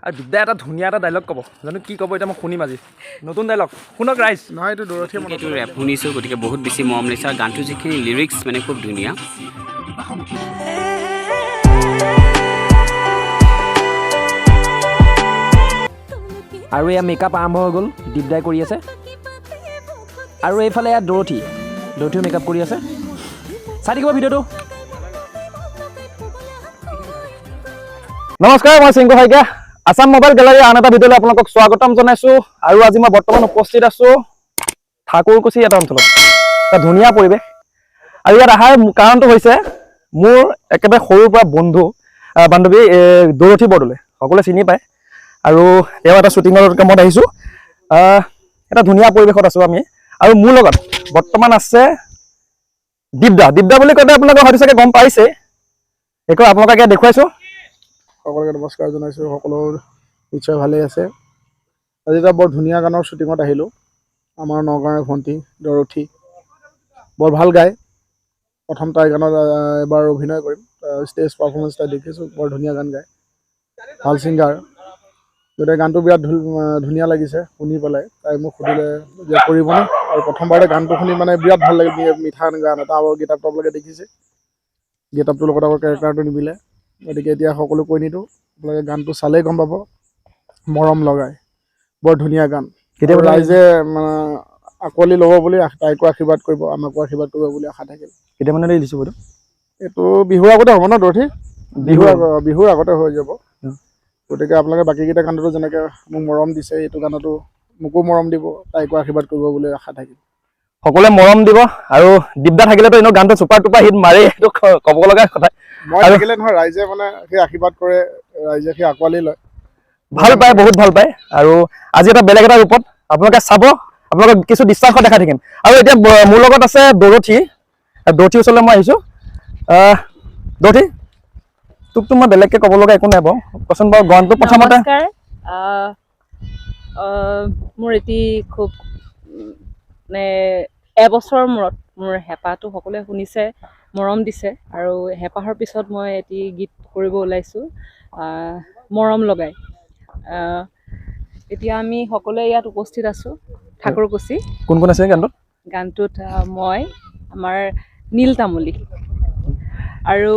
আৰু দীপদাই এটা ধুনীয়া এটা ডাইলগ ক'ব, জানো কি ক'ব, এতিয়া মই শুনিম আজি নতুন ডাইলগ। শুনক ৰাইজ। নহয়, এইটো দৰথীয়ে মনত এইটো ৰেপ শুনিছোঁ, গতিকে বহুত বেছি মৰম লাগিছে আৰু গানটোৰ যিখিনি লিৰিক্স মানে খুব ধুনীয়া। আৰু এয়া মেকআপ আৰম্ভ হৈ গ'ল, দীপদাই কৰি আছে। আৰু এইফালে ইয়াত দৰথী, দৰথীও মেকআপ কৰি আছে। চাই থাকিব ভিডিঅ'টো। নমস্কাৰ, মই চিংকু শইকীয়া, আছাম মোবাইল গেলাৰী আন এটা ভিডিঅ'লৈ আপোনালোকক স্বাগতম জনাইছোঁ। আৰু আজি মই বৰ্তমান উপস্থিত আছোঁ ঠাকুৰকুছি এটা অঞ্চলত, এটা ধুনীয়া পৰিৱেশ। আৰু ইয়াত অহাৰ কাৰণটো হৈছে মোৰ একেবাৰে সৰুৰ পৰা বন্ধু বান্ধৱী দৰথী বৰদলৈ, সকলোৱে চিনি পায়। আৰু তেওঁ এটা শ্বুটিঙৰ কামত আহিছোঁ। এটা ধুনীয়া পৰিৱেশত আছোঁ আমি। আৰু মোৰ লগত বৰ্তমান আছে দীপদা। দীপদা বুলি কওঁতে আপোনালোকে হয়তো চাগে গম পাইছে, একো আপোনালোকক ইয়াত দেখুৱাইছোঁ। সকলোকে নমস্কাৰ জনাইছোঁ। সকলো নিশ্চয় ভালেই আছে। আজি এটা বৰ ধুনীয়া গানৰ শ্বুটিঙত আহিলোঁ। আমাৰ নগাঁৱৰ ভণ্টি দৰথী বৰ ভাল গায়। প্ৰথম তাইৰ গানত এবাৰ অভিনয় কৰিম। ষ্টেজ পাৰফৰ্মেঞ্চ তাই দেখিছোঁ, বৰ ধুনীয়া গান গায়, ভাল ছিংগাৰ। গতিকে গানটো বিৰাট ধুনীয়া লাগিছে শুনি পেলাই। তাই মোক সুধিলে যে কৰিবনে, আৰু প্ৰথমবাৰতে গানটো শুনি মানে বিৰাট ভাল লাগিল। মিঠা গান এটা, আৰু গেটআপটো আপোনালোকে দেখিছে, গেটআপটোৰ লগত আকৌ কেৰেক্টাৰটো নিমিলে। গতিকে এতিয়া সকলো কৈ নিদিওঁ, আপোনালোকে গানটো চালেই গম পাব। মৰম লগাই বৰ ধুনীয়া গান। কেতিয়াবা আৰু ৰাইজে মানে আঁকোৱালি ল'ব বুলি, তাইকো আশীৰ্বাদ কৰিব, আমাকো আশীৰ্বাদ কৰিব বুলি আশা থাকিল। কেতিয়া মানে দিছোঁ বাইদেউ? এইটো বিহুৰ আগতে হ'ব ন দৰথী? বিহুৰ বিহুৰ আগতে হৈ যাব। গতিকে আপোনালোকে বাকীকেইটা গানতো যেনেকৈ মোক মৰম দিছে, এইটো গানতো মোকো মৰম দিব, তাইকো আশীৰ্বাদ কৰিব বুলি আশা থাকিল। সকলোৱে মৰম দিব। আৰু দীপদা থাকিলেতো এনেও গানটো চুপাৰ টুপাৰ হিট মাৰেই, সেইটো ক'ব লগা কথা। মই থাকিলে নহয়, ৰাইজে মানে সেই আশীৰ্বাদ কৰে, ৰাইজে সেই আঁকোৱালি লয়, ভাল পায়, বহুত ভাল পায়। আৰু আজি এটা বেলেগ এটা ৰূপত আপোনালোকে চাব, আপোনালোকক কিছু দৃশ্যাংশ দেখাই থাকিম। আৰু এতিয়া মোৰ লগত আছে দৰথী। দৰথীৰ ওচৰলৈ মই আহিছোঁ। দৰথী, তোকতো মই বেলেগকৈ ক'ব লগা একো নাই বাৰু, কচোন বাৰু গানটো প্ৰথমতে। নমস্কাৰ। আহ, আহ, মোৰ এটি খুব মানে এবছৰৰ মূৰত মোৰ হেঁপাহটো সকলোৱে শুনিছে, মৰম দিছে। আৰু হেঁপাহৰ পিছত মই এটি গীত কৰিব ওলাইছোঁ, মৰম লগাই। এতিয়া আমি সকলোৱে ইয়াত উপস্থিত আছোঁ ঠাকুৰকুছি। কোন কোন আছে গানটোত? গানটোত মই, আমাৰ নীল তামুলী আৰু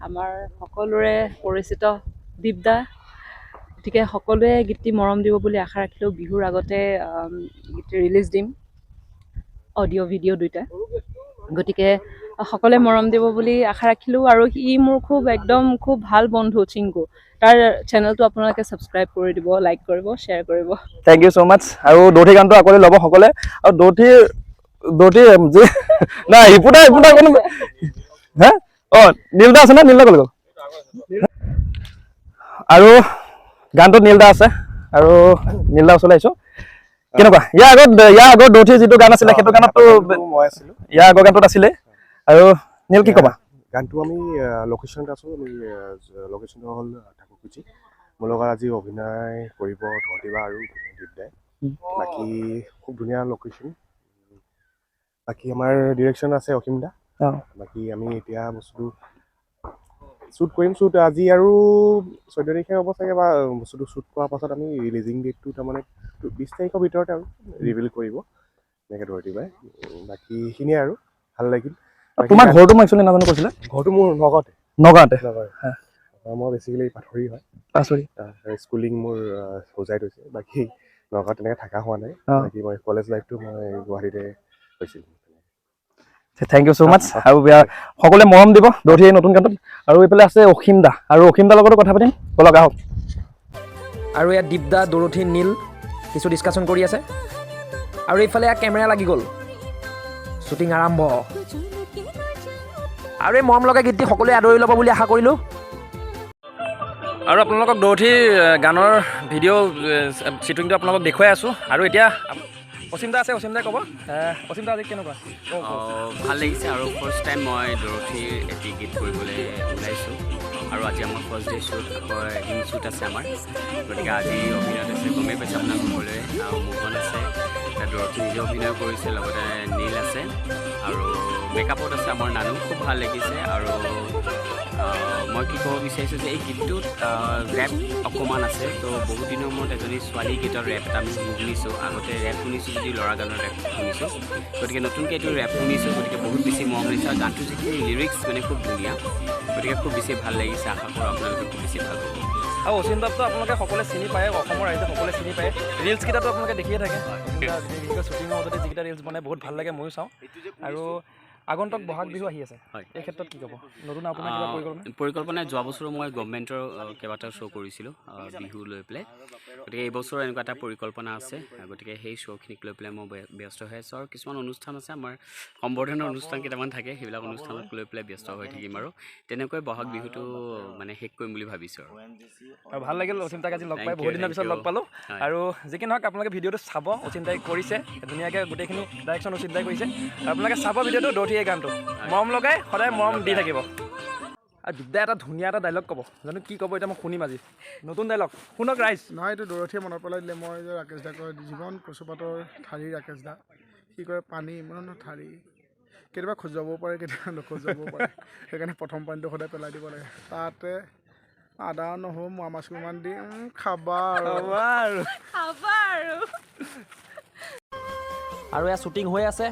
আমাৰ সকলোৰে পৰিচিত দীপদা। গতিকে সকলোৱে গীতটি মৰম দিব বুলি আশা ৰাখিলোঁ। বিহুৰ আগতে গীতটি ৰিলিজ দিম, অডিঅ' ভিডিঅ' দুইটা। গতিকে সকলোৱে মৰম দিব বুলি আশা ৰাখিলোঁ। আৰু সি মোৰ খুব একদম খুব ভাল বন্ধু চিংকু, তাৰ চেনেলটো আপোনালোকে ছাবস্ক্ৰাইব কৰি দিব, লাইক কৰিব, শ্বেয়াৰ কৰিব। Thank you so মাছ। আৰু দৌঠি গানটো আঁকোৱালি ল'ব সকলোৱে। আৰু দৌঠিৰ দৌঠি যি নাই, ইপুটা ইপুটা কোনো হে অ নীলদা আছে নে? নীলদা ক'লৈ গ'ল? আৰু গানটোত নীলদা আছে আৰু নীলদা ওচৰলৈ আহিছোঁ। কেনেকুৱা ইয়াৰ আগত দৌঠিৰ যিটো গান আছিলে, সেইটো গানততো মই আছিলোঁ। ইয়াৰ আগৰ গানটোত আছিলে। আৰু নীল, কি ক'বা? গানটো আমি লোকেশ্যনত আছোঁ। আমি লোকেশ্যনটো হ'ল ঠাকুৰকুছি। মোৰ লগত আজি অভিনয় কৰিব ধৰতিবা আৰু দীপদাই। বাকী খুব ধুনীয়া লোকেশ্যন। বাকী আমাৰ ডিৰেকশ্যন আছে অসীম দা। বাকী আমি এতিয়া বস্তুটো শ্বুট কৰিম। শ্বুট আজি আৰু 14 তাৰিখে হ'ব চাগে, বা বস্তুটো শ্বুট কৰাৰ পাছত আমি ৰিলিজিং ডেটটো তাৰমানে 20 তাৰিখৰ ভিতৰতে আৰু ৰিভিল কৰিব এনেকৈ ধৰতিবাই। বাকী এইখিনিয়ে আৰু ভাল লাগিল। বাকী তোমাৰ ঘৰটো মই একচুৱেলি নাজানো, কৈছিলে। ঘৰটো মোৰ নগাঁৱতে। নগাঁৱতে? নগাঁৱতে। মই বেচিকেলি পাথৰি হয়। পাচৰি। স্কুলিং মোৰ হোজাইত হৈছে, বাকী নগাঁৱত তেনেকৈ থকা হোৱা নাই। বাকী মই কলেজ লাইফটো মই গুৱাহাটীতে হৈছিল। Thank you so মাছ। আৰু সকলোৱে মৰম দিব দৌঠি এই নতুন গানটোত। আৰু এইফালে আছে অসীম দা, আৰু অসীম দাৰ লগতো কথা পাতিম, ব'লক আহক। আৰু ইয়াত দীপদা, দৰথী, নীল কিছু ডিছকাশ্যন কৰি আছে। আৰু এইফালে ইয়াত কেমেৰা লাগি গ'ল, শ্বুটিং আৰম্ভ। আৰু এই মৰম লগা গীতটি সকলোৱে আদৰি ল'ব বুলি আশা কৰিলোঁ। আৰু আপোনালোকক দৌঠিৰ গানৰ ভিডিঅ' শ্বুটিংটো আপোনালোকক দেখুৱাই আছোঁ। আৰু এতিয়া অসীম দা আছে, অসীম দাই ক'ব। অসীম দা, আজি কেনেকুৱা? ভাল লাগিছে। আৰু ফাৰ্ষ্ট টাইম মই দৰথীৰ এটি গীত কৰিবলৈ ওলাইছোঁ। আৰু আজি আমাৰ ফাৰ্ষ্ট ডে শ্বুট, আকৌ এদিন শ্বুট আছে আমাৰ। গতিকে আজি অভিনয়ত আছে, গমেই পাইছে আপোনাক সকলোৱে, আৰু মোহন আছে, দৰথী নিজে অভিনয় কৰিছে, লগতে নীল আছে আৰু মেকআপত আছে আমাৰ নানু। খুব ভাল লাগিছে। আৰু মই কি ক'ব বিচাৰিছোঁ যে এই গীতটোত ৰেপ অকণমান আছে। তো বহুত দিনৰ মূৰত এজনী ছোৱালী গীতৰ ৰেপ এটা আমি শুনিছোঁ। আগতে ৰেপ শুনিছোঁ যদি ল'ৰা গানৰ ৰেপ শুনিছোঁ, গতিকে নতুনকৈ এইটো ৰেপ শুনিছোঁ, গতিকে বহুত বেছি মৰম লাগিছে। আৰু গানটোৰ যিখিনি লিৰিক্স মানে খুব ধুনীয়া, গতিকে খুব বেছি ভাল লাগিছে। আশা কৰোঁ আপোনালোকে খুব বেছি ভাল পাব। আৰু অচিন দাকতো আপোনালোকে সকলোৱে চিনি পায়, অসমৰ ৰাইজে সকলোৱে চিনি পায়। ৰিলচকেইটাতো আপোনালোকে দেখিয়ে থাকে। বিশেষকৈ শ্বুটিঙৰ মাজতে যিকেইটা ৰিলচ বনাই বহুত ভাল লাগে, ময়ো চাওঁ। আৰু আগন্তুক বহাগ বিহু আহি আছে, এই ক্ষেত্ৰত কি ক'ব? নতুন আপোনাৰ কিবা পৰিকল্পনা? পৰিকল্পনা যোৱা বছৰো মই গভমেণ্টৰ কেইবাটাও শ্ব' কৰিছিলোঁ বিহু লৈ পেলাই, গতিকে এইবছৰ এনেকুৱা এটা পৰিকল্পনা আছে। গতিকে সেই শ্ব'খিনিক লৈ পেলাই মই ব্যস্ত হৈ আছোঁ। আৰু কিছুমান অনুষ্ঠান আছে, আমাৰ সম্বৰ্ধনা অনুষ্ঠান কেইটামান থাকে, সেইবিলাক অনুষ্ঠানক লৈ পেলাই ব্যস্ত হৈ থাকিম। আৰু তেনেকৈ বহাগ বিহুটো মানে শেষ কৰিম বুলি ভাবিছোঁ। আৰু ভাল লাগিল অচিন দাক আজি লগ পাই, বহুত দিনৰ পিছত লগ পালোঁ। আৰু যি কি নহওক আপোনালোকে ভিডিঅ'টো চাব, অচিন দাই কৰিছে ধুনীয়াকৈ, গোটেইখিনি ডাইৰেকশ্যন অচিন দাই কৰিছে। আপোনালোকে চাব ভিডিঅ'টো, দৌৰি এই গানটো মৰম লগাই সদায় মৰম দি থাকিব। আৰু দিগদাৰ এটা ধুনীয়া এটা ডাইলগ ক'ব, জানো কি ক'ব এতিয়া মই শুনিম আজি নতুন ডাইলগ, শুনক ৰাইজ। নহয়, এইটো দৰথীয়ে মনত পেলাই দিলে। মই যে ৰাকেশ দা কয় জীৱন কচুপাতৰ ঠাৰি ৰাকেশ দা, সি কয় পানী মানে ঠাৰি কেতিয়াবা খজুৱাবও পাৰে, কেতিয়াবা নখজুৱাবও পাৰে, সেইকাৰণে প্ৰথম পানীটো সদায় পেলাই দিব লাগে। তাতে আদা নহৰু মোৱা মাছ কিমান দি খাবা আৰু আৰু এয়া শ্বুটিং হৈ আছে।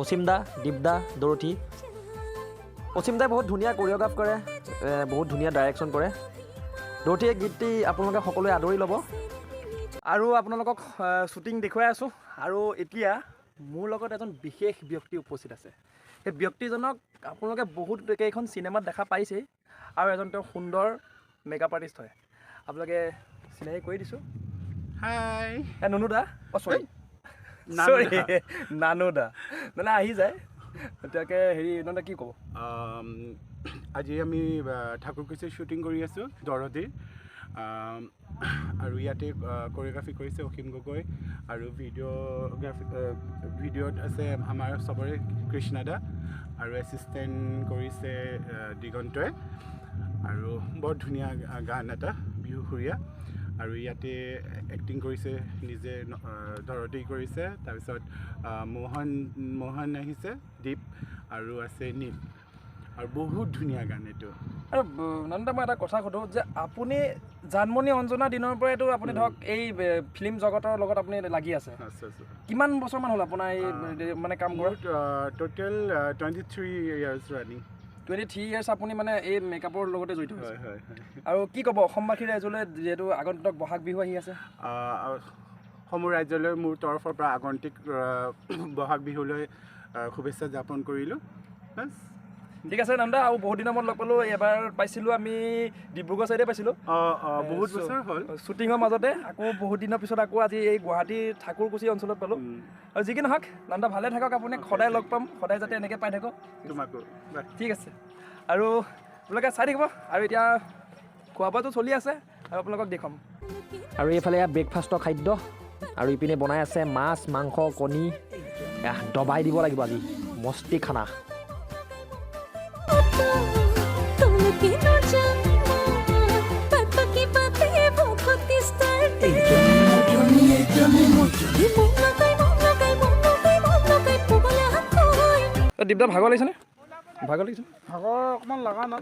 অসীম দা, দীপ দা, দৰথী। অসীম দাই বহুত ধুনীয়া কৰিঅ'গ্ৰাফ কৰে, বহুত ধুনীয়া ডাইৰেকশ্যন কৰে। দৰথীয়ে গীতটি আপোনালোকে সকলোৱে আদৰি ল'ব। আৰু আপোনালোকক শ্বুটিং দেখুৱাই আছোঁ। আৰু এতিয়া মোৰ লগত এজন বিশেষ ব্যক্তি উপস্থিত আছে। সেই ব্যক্তিজনক আপোনালোকে বহুত কেইখন চিনেমাত দেখা পাইছেই, আৰু এজন তেওঁ সুন্দৰ মেকআপ আৰ্টিষ্ট হয়। আপোনালোকে চিনাকি কৰি দিছোঁ। হাই নুনু দা, অ' চৰি চৰি নানু দা, মানে আহি যায় তেওঁকে হেৰি। নন্দা কি ক'ব? আজি আমি ঠাকুৰকুছিৰ শ্বুটিং কৰি আছোঁ দৰদীৰ, আৰু ইয়াতে কৰিঅ'গ্ৰাফি কৰিছে অসীম গগৈ, আৰু ভিডিঅ'গ্ৰাফি ভিডিঅ'ত আছে আমাৰ চবৰে কৃষ্ণা দা, আৰু এছিষ্টেণ্ট কৰিছে দিগন্তই। আৰু বৰ ধুনীয়া গান এটা বিহুসুৰীয়া, আৰু ইয়াতে এক্টিং কৰিছে নিজে দৰদী কৰিছে, তাৰপিছত মোহন আহিছে, দীপ, আৰু আছে নীল। আৰু বহুত ধুনীয়া গান এইটো। আৰু নন্দা, মই এটা কথা সোধোঁ যে আপুনি জানমণি অঞ্জনা দিনৰ পৰাইতো আপুনি ধৰক এই ফিল্ম জগতৰ লগত আপুনি লাগি আছে, কিমান বছৰমান হ'ল আপোনাৰ এই মানে কাম কৰা? Total 23 years running. 23 ইয়াৰ্ছ আপুনি মানে এই মেকআপৰ লগতে জড়িত হৈছে। আৰু কি ক'ব অসমবাসী ৰাইজলৈ, যিহেতু আগন্তুক বহাগ বিহু আহি আছে? সমূহ ৰাইজলৈ মোৰ তৰফৰ পৰা আগন্তুক বহাগ বিহুলৈ শুভেচ্ছা জ্ঞাপন কৰিলোঁ। বাছ, ঠিক আছে নন্দা। আৰু বহুত দিনৰ মূৰত লগ পালোঁ, এবাৰ পাইছিলোঁ আমি ডিব্ৰুগড় চাইডে পাইছিলোঁ, বহুত বছৰ হ'ল শ্বুটিঙৰ মাজতে। আকৌ বহুত দিনৰ পিছত আকৌ আজি এই গুৱাহাটীৰ ঠাকুৰকুছি অঞ্চলত পালোঁ। আৰু যি কি নহওক নন্দা, ভালে থাকক আপুনি, সদায় লগ পাম, সদায় যাতে এনেকৈ পাই থাকক। তোমাকো ঠিক আছে। আৰু আপোনালোকে চাই থাকিব। আৰু এতিয়া খোৱা বোৱাটো চলি আছে, আৰু আপোনালোকক দেখুৱাম। আৰু এইফালে এয়া ব্ৰেকফাষ্টৰ খাদ্য, আৰু ইপিনে বনাই আছে মাছ, মাংস, কণী। দবাই দিব লাগিব আজি মস্তি খানা। দীপদা ভাগৰ লাগিছেনে? ভাগৰ লাগিছে? ভাগৰ অকণমান লগা নাই,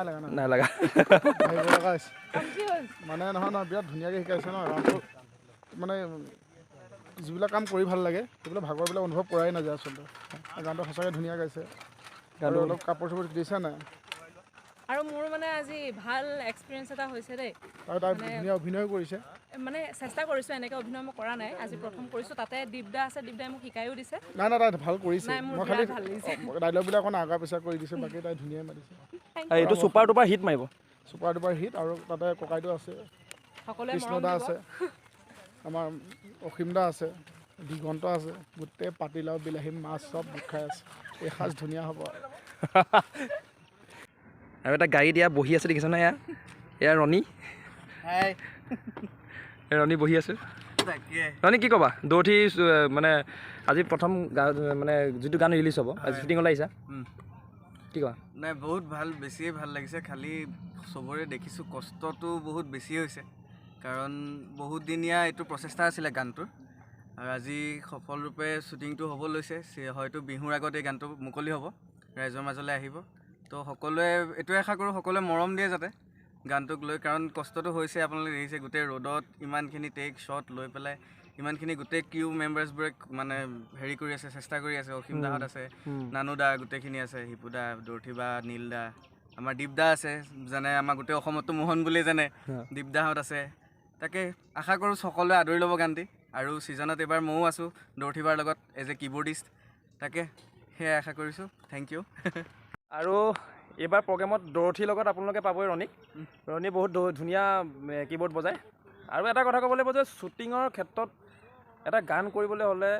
লগা নাই, লগা ভাবিব লগা হৈছে মানে নহয় নহয়, বিৰাট ধুনীয়াকৈ শিকাইছে ন গানটো। মানে যিবিলাক কাম কৰি ভাল লাগে সেইবিলাক ভাগৰবিলাক অনুভৱ কৰাই নাযায় আচলতে। গানটো সঁচাকৈ ধুনীয়া গাইছে, আৰু অলপ কাপোৰ চাপোৰ দিছে নাই। আৰু মোৰ মানে আজি ভাল এক্সপিৰিয়েঞ্চ এটা হৈছে দেই। আৰু তাই ধুনীয়া অভিনয় কৰিছে, মানে চেষ্টা কৰিছোঁ, এনেকৈ অভিনয় মই কৰা নাই, আজি প্ৰথম কৰিছোঁ। তাতে দীপদা আছে, দীপদাই মোক শিকায়ো দিছে। নাই নাই, তাই ভাল কৰিছে। মই খালি ডাইলগবিলাক অকণ আগা পিছা কৰি দিছে, বাকী তাই ধুনীয়াই মাতিছে। এইটো ছুপাৰ ডুপাৰ হিট মাৰিব, ছুপাৰ ডুপাৰ হিট। আৰু তাতে ককাইদেউ আছে, কৃষ্ণদা আছে, আমাৰ অসীম দা আছে, দিগন্ত আছে, গোটেই পাতিলাও বিলাহী মাছ চব গোট খাই আছে। এই সাজ ধুনীয়া হ'ব। আৰু এটা গাড়ী দিয়া বহি আছে, দেখিছ নাই? এয়া ৰণী, ৰণী বহি আছে। ৰণী কি ক'বা? দৌৰঠি মানে আজি প্ৰথম মানে যিটো গান ৰিলিজ হ'ব, আজি শ্বুটিঙলৈ আহিছা, কি কোৱা? নাই, বহুত ভাল, বেছিয়ে ভাল লাগিছে। খালি চবৰে দেখিছোঁ কষ্টটো বহুত বেছি হৈছে, কাৰণ বহুত দিনীয়া এইটো প্ৰচেষ্টা আছিলে গানটোৰ, আৰু আজি সফলৰূপে শ্বুটিংটো হ'ব লৈছে। হয়তো বিহুৰ আগত এই গানটো মুকলি হ'ব, ৰাইজৰ মাজলৈ আহিব। তো সকলোৱে এইটোৱে আশা কৰোঁ, সকলোৱে মৰম দিয়ে যাতে গানটোক লৈ, কাৰণ কষ্টটো হৈছে। আপোনালোকে দেখিছে গোটেই ৰ'দত ইমানখিনি টেক শ্বট লৈ পেলাই ইমানখিনি গোটেই ক্ৰিউ মেম্বাৰ্ছবোৰে মানে হেৰি কৰি আছে, চেষ্টা কৰি আছে। অসীম দাহঁত আছে, নানু দা, গোটেইখিনি আছে, হিপু দা, দৰ্থী বা, নীল দা, আমাৰ দীপ দা আছে, জানে আমাৰ গোটেই অসমততো মোহন বুলিয়ে জানে, দীপ দাহঁত আছে। তাকে আশা কৰোঁ সকলোৱে আদৰি ল'ব গানটি। আৰু ছিজনত এইবাৰ ময়ো আছোঁ দৰ্থীবাৰ লগত এজ এ কীবৰ্ডিষ্ট। তাকে সেয়াই আশা কৰিছোঁ। Thank you. আৰু এইবাৰ প্ৰগ্ৰেমত দৰথীৰ লগত আপোনালোকে পাবই ৰণীক। ৰণী বহুত ধুনীয়া কীবৰ্ড বজায়। আৰু এটা কথা ক'ব লাগিব যে শ্বুটিঙৰ ক্ষেত্ৰত এটা গান কৰিবলৈ হ'লে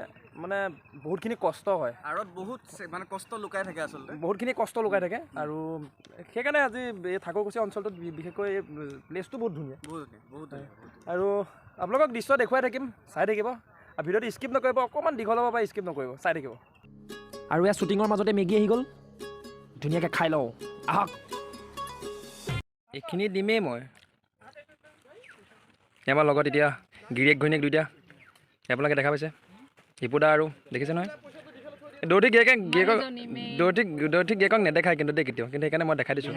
মানে বহুতখিনি কষ্ট হয়। আঁৰত বহুত মানে কষ্ট লুকাই থাকে আচলতে। বহুতখিনি কষ্ট লুকাই থাকে আৰু সেইকাৰণে আজি এই ঠাকুৰকুছি অঞ্চলটোত বিশেষকৈ এই প্লেচটো বহুত ধুনীয়া। বহুত ধুনীয়া, বহুত ধুনীয়া, বহুত ধুনীয়া। আৰু আপোনালোকক দৃশ্য দেখুৱাই থাকিম, চাই থাকিব আৰু ভিডিঅ'টো স্কিপ নকৰিব। অকণমান দীঘল হ'ব পাৰে, স্কিপ নকৰিব, চাই থাকিব। আৰু ইয়াত শ্বুটিঙৰ মাজতে মেগী আহি গ'ল, ধুনীয়াকৈ খাই লওঁ আহক। এইখিনি দিমেই মই। আমাৰ লগত এতিয়া গিৰিয়েক ঘৈণীয়েক দুইটা আপোনালোকে দেখা পাইছে, হিপুদা আৰু দেখিছে নহয় দৌতি গিৰিয়েকে গিৰিয়েকক দৌতি দৌতি গিৰিয়েকক নেদেখায় কিন্তু দেই কেতিয়াও, কিন্তু সেইকাৰণে মই দেখাই দিছোঁ।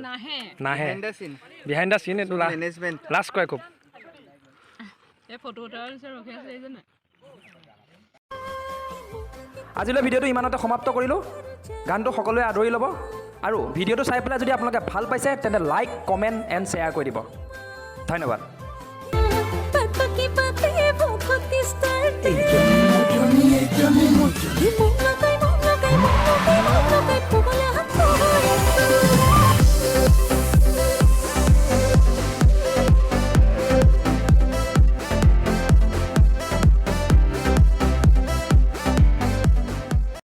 নাহে। নাহে, বিহাইণ্ড the চিন এইটো। মেনেজমেণ্ট। লাজ কৰে খুব। এই ফটো উঠাৰ ৰখি আছে এই যে নাই। আজিলৈ ভিডিঅ'টো ইমানতে সমাপ্ত কৰিলোঁ। গানটো সকলোৱে আদৰি ল'ব আৰু ভিডিঅ'টো চাই পেলাই যদি আপোনালোকে ভাল পাইছে, তেন্তে লাইক, কমেণ্ট এণ্ড শ্বেয়াৰ কৰি দিব। ধন্যবাদ। পাতকি পাতে ভকতি।